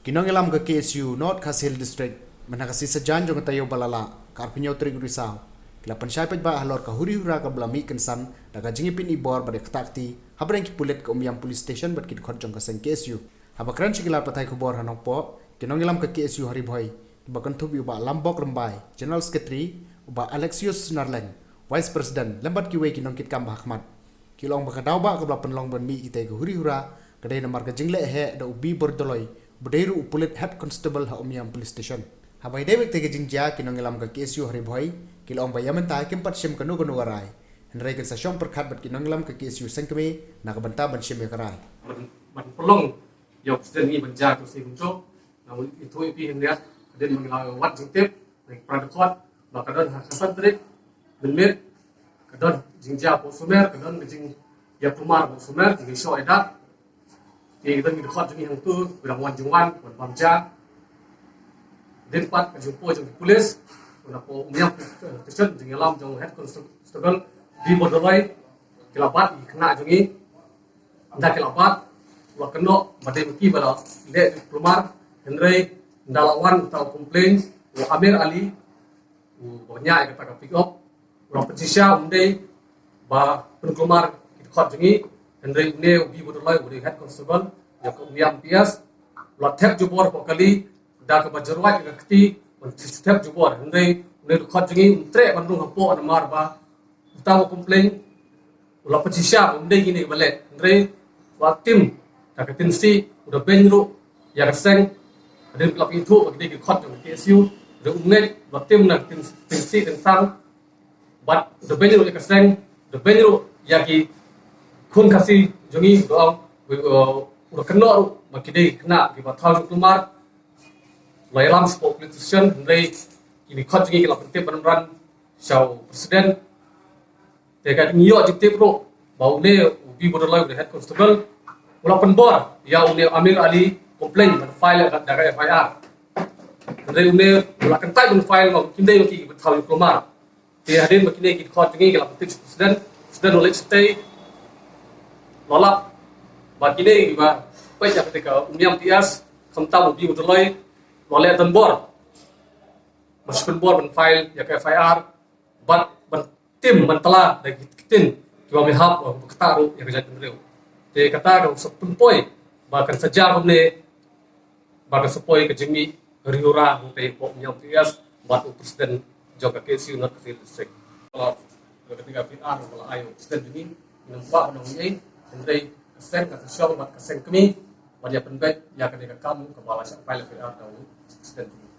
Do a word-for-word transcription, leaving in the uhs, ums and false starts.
Ki nongïalam ka K S U North Khasi Hills District, mynha ka sngi Saitjaiñ jong ka taïew ba la lah, ka arphew hynñiew tarik u Risaw, ki la pynshai paidbah halor ka huri hura kaba la mih kynsan da ka jingïapynbor bad ïa ka ktah kti hapdeng ki pulit ka Umiam Police Station bad ki dkhot jong ka seng K S U. Haba kren sha ki lad pathai khubor ha Nongpoh, ki nongïalam ka K S U ha Ri Bhoi, kiba kynthup ïa u Bah Lambok Rymbai, General Secretary, u Bah Alexius Narleng, Vice President, lem bad kiwei ki nongkitkam ba ha khmat, ki la ong ba ka daw ba kaba la pynlong ban mih kita ki huri hura ka dei namar ka jingleh heh da u B. Bordoloi, ba dei ruh u pulit Head Constable ha Umiam Police Station. Haba ïadei bad kita ki jingjia, ki nongïalam ka K S U ha Ri Bhoi ki la ong ba ïa mynta kim pat shim kano kano ka rai, hynrei kin sa shong pyrkhat bad ki nongïalam ka K S U seng kmie na ka bynta ban shim ïa ka rai. Ban, ban pynlong ïa u president ngi ban jia ka seng kumjuh. Nga mut ïathuh ïa phi hynrei hadien ba ngi la wad jingtip na ki para dkhot ba ka don ha ka san tarik mynmiet ka don jingjia hapoh Sumer, ka don ka jingïakhun mar hapoh Sumer, te ngi shoh ïa dat. Te ka don ki dkhot jong ngi hangtu, ki dang wan jingwan ban bam jia. Hadien pat ka jingpoi jong ki pulis, na hapoh Umiam Police Station, jingïalam jong Head Constable B. Bordoloi, ki la bat ïa ki khynnah jong ngi. Ynda ki la bat, u la kynnoh ba dei ma ki ba la leh jingkulmar, hynrei ynda la wan uta u complain, u Amir Ali, uba ñiah ïa kata ka pick up, u la pynshisha um dei ba pynkulmar ki dkhot jong ngi, hynrei une u B. Bordoloi, u dei Head Constable ïa ka Umiam P S, u la thep jubor hapoh kali da kaba jyrwat ïa ka kti ban thep jubor, hynrei une u dkhot jong ngi um treh ban rung hapoh namar ba uta u complain u la pynshisha um dei kine kiba leh, hynrei u la tim da ka tyngshaiñ, u da beiñ ruh ïa ka seng. Hadien ba la pynithuh ba ki dei ki dkhot jong ka K S U, u da um ngeit, u la tim na ka tyng-, tyngshaiñ tyngsang, bad u da beiñ ruh ïa ka seng, u da beiñ ruh ïa ki khun Khasi jong ngi, u da ong, u, u da kynnoh ruh ba ki dei ki khynnah kiba thaw jingkulmar. U la ïalam shapoh police station, hynrei kine ki dkhot jong ngi ki la pyntip ban ran sha u president. Te ka ngi ïoh jingtip ruh ba une u B. Bordoloi, u dei Head Constable, u la pynbor ïa une Amir Ali complain ban file da ka F I R. Hynrei une u la kyntait ban file, ba kim dei ma ki kiba thaw jingkulmar. Te hadien ba kine ki dkhot jong ngi ki la pyntip sha u president, u president u la leit shatei, u la lap ba kine kiba peit ïa kata ka Umiam P S, khamtam u B. Bordoloi, u la leh donbor ban shu pynbor ban file ïa ka F I R bad ban tim ban tla da ki ktien kiba mihap, ba ktah ruh ïa ka jaitbynriew. Te kata ka sa pynpoi ba kan sa jia kumne, ba kan sa poi ka jingmih huri hura hangtei hapoh Umiam P S bad u president jong ka K S U North Khasi Hills District. Ka dei ka F I R ba la ai u president jong ngi, ngim kwah ban ong ei ei, hynrei ka seng ka sa shong bad ka seng kmie ban ïa pynbeit ïa kane ka kam kaba la shah file F I R da u president jong ngi.